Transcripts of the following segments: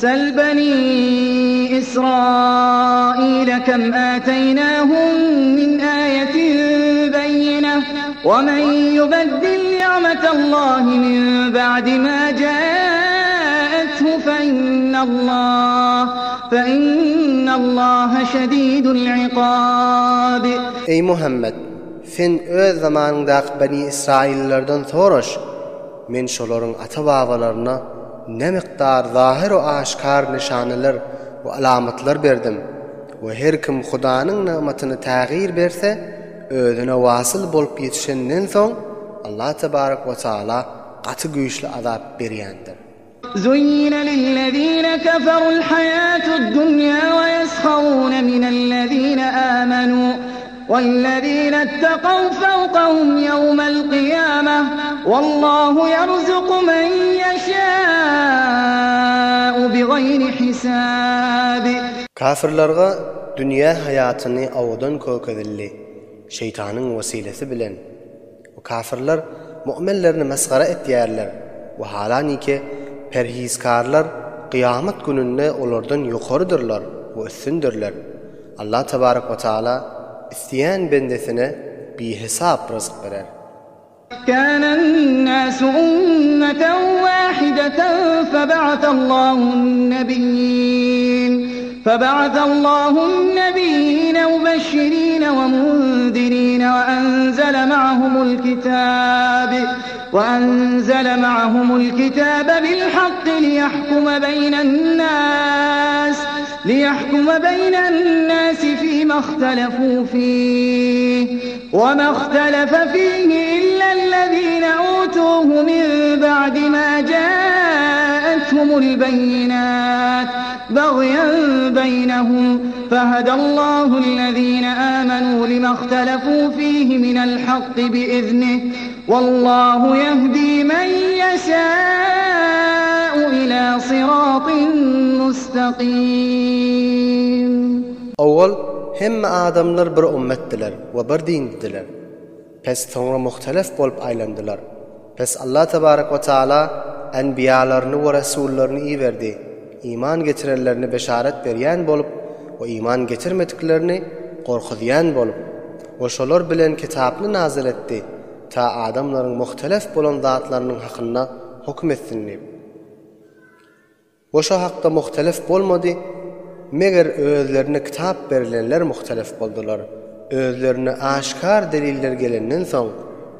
Sel beni Israil kem ataynahum min ayetin beyyineh ve men yubeddil ni'metallahi min ba'di ma ca'ethu fe innallah fe innallaha şedidul iqab. Eý Muhammet! Sen öz zamanyňdaky Beni Israillerden soraş, Men şolaryň ata-babalaryna ne mukdar zahyr-u aşkar nyşaneler we alamatlar berdim we her kim Hudanyň nygmatyny tägyr berse, özüne wasyl bolup ýetişenden soň, Allah tebarek we taala gaty güýçli azap berýändir. Zuýýine lillezine keferul haýatud dunýa we ýesharune minellezine amenu wellezine ittakaw fewkahum ýewmel kyýameh wallahu ýerzuku men ýeşâ'u bigaýri hisab. Kafirlerge dünýä haýatyny owadan kökezildi, şeýtanyň wesilesi bilen. We kafirler mu'minlerini masgara etýärler we halanike perhizkarlar kyýamat gününde olardan ýokarydyrlar we üstündirler. Allah tebarek we taala isleýän bendesine bihesap ryzk berer. Kânennâsu ummeten vâhideten febe'atallahu-n-nebiyyîn febe'atallahu-n-nebiyyîne mubeşşirîne ve munzirîne ve enzele ma'ahumul-kitâbe ve enzele ma'ahumul-kitâbe bil-hakki liyahkume beynen-nâs liyahkume beynen-nâsi fîmâ ihtelefû fîh ve mâ ihtelefe fîhi illellezîne ûtûhu min ba'di mâ câ'ethumul-beyyinât bagyen beynehum fehedallahu-llezîne âmenû limâ ihtelefû fîhi minel-hakki biiznih wallahu yehdî men yeşâ'u ilâ syrâtin mustakîm. Owal hemme adamlar bir ummetdiler we bir dindidiler. Pes soňra muhtelef bolup aýlandylar. Pes Allah tebarek we taala enbiýalaryny we resullaryny iberdi, iman getirenlerini beşaret berýän bolup we iman getirmediklerini gorkuzýan bolup we şolar bilen kitapny nazyl etdi, ta adamlaryň muhtelef bolan zatlarynyň hakynda höküm etsin diýip. We şo hakda muhtelef bolmady, meger özlerine kitap berilenler muhtelef boldular, özlerine aşkar deliller gelenden soň,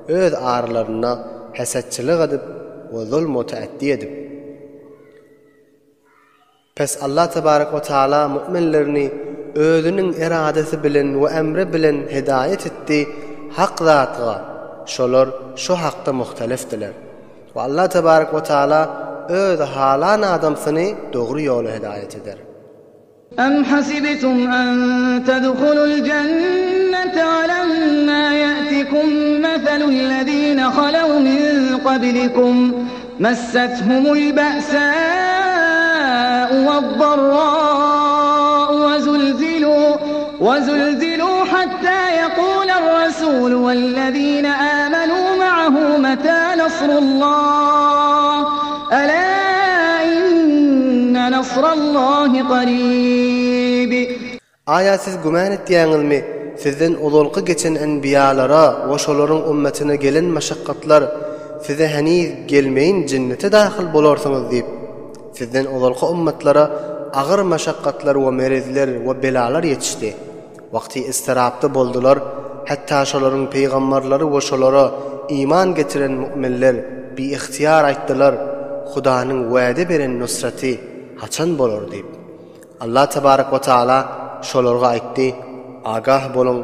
öz aralarynda hesetçilik edip we zulm-u teeddi edip. Pes Allah tebarek we taala mu'minlerini özüniň eradasy bilen we emri bilen hidaýat etdi hak zatga, şolar şo hakda muhtelefdiler. We Allah tebarek we taala öz halan adamsyny dogry ýola hidaýat eder. Em hasibtum en tedhulul jennete we lemma ye'tikum meselul-lezine halew min kablikum messethumul be'sâ'u ve'd-darrâ'u ve zulzilû ve zulzilû hattâ yekûler-rasûlu vellezîne âmenû ma'ahu metâ nasrullah elâ inne nasrallahi qarîb. Aýa siz güman etýäňizmi, sizden ozalky geçen enbiýalara we şolaryň ummatyna gelen maşakgatlar size heniz gelmeýin jennete dahyl bolarsyňyz diýip? Sizden ozalky ummatlara agyr maşakgatlar we merezler we belalar ýetişdi. Wagty yztyrapda boldular, hatda şolaryň pygambarlary we şolara iman getiren mu'minler biygtyýar aýtdylar, Hudanyň wade beren nusraty haçan bolar diýip. Allah tebarek we taala şolarga aýtdy, Agah boluň,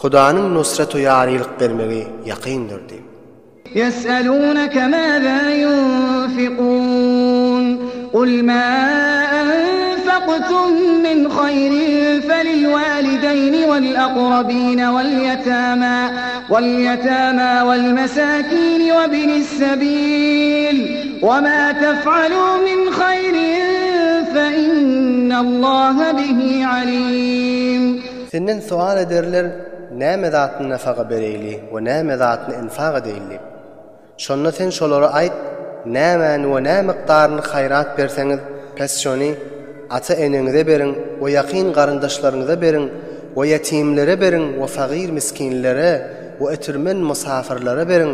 Hudanyň nusrat we ýarylyk bermegi ýakyndyr diýip. Ýes'elûneke mâzâ ýunfikûn, Kul mâ enfaktum min haýrin felil-wâlideýni wel-akrabîne wel-ýetâmâ wel-ýetâmâ wel-mesâkîni webnis-sebîl, we mâ tef'alû min haýrin fe-innallâhe bihî alîm. Senden sowal ederler, Näme zatny nafaka bereýli we näme zatny infak edeýli diýip. Şonda sen şolara aýt, Nämäni we nä mukdaryny haýrat berseňiz, Pes şony ata-eneňize beriň we ýakyn garyndaşlaryňyza beriň we ýetimlere beriň we fagyr-misginlere we ötürmen mysafyrlara beriň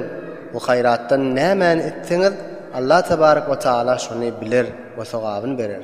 we haýratdan nämäni etseňiz, Allah tebarek we taala şony biler we sogabyny berer.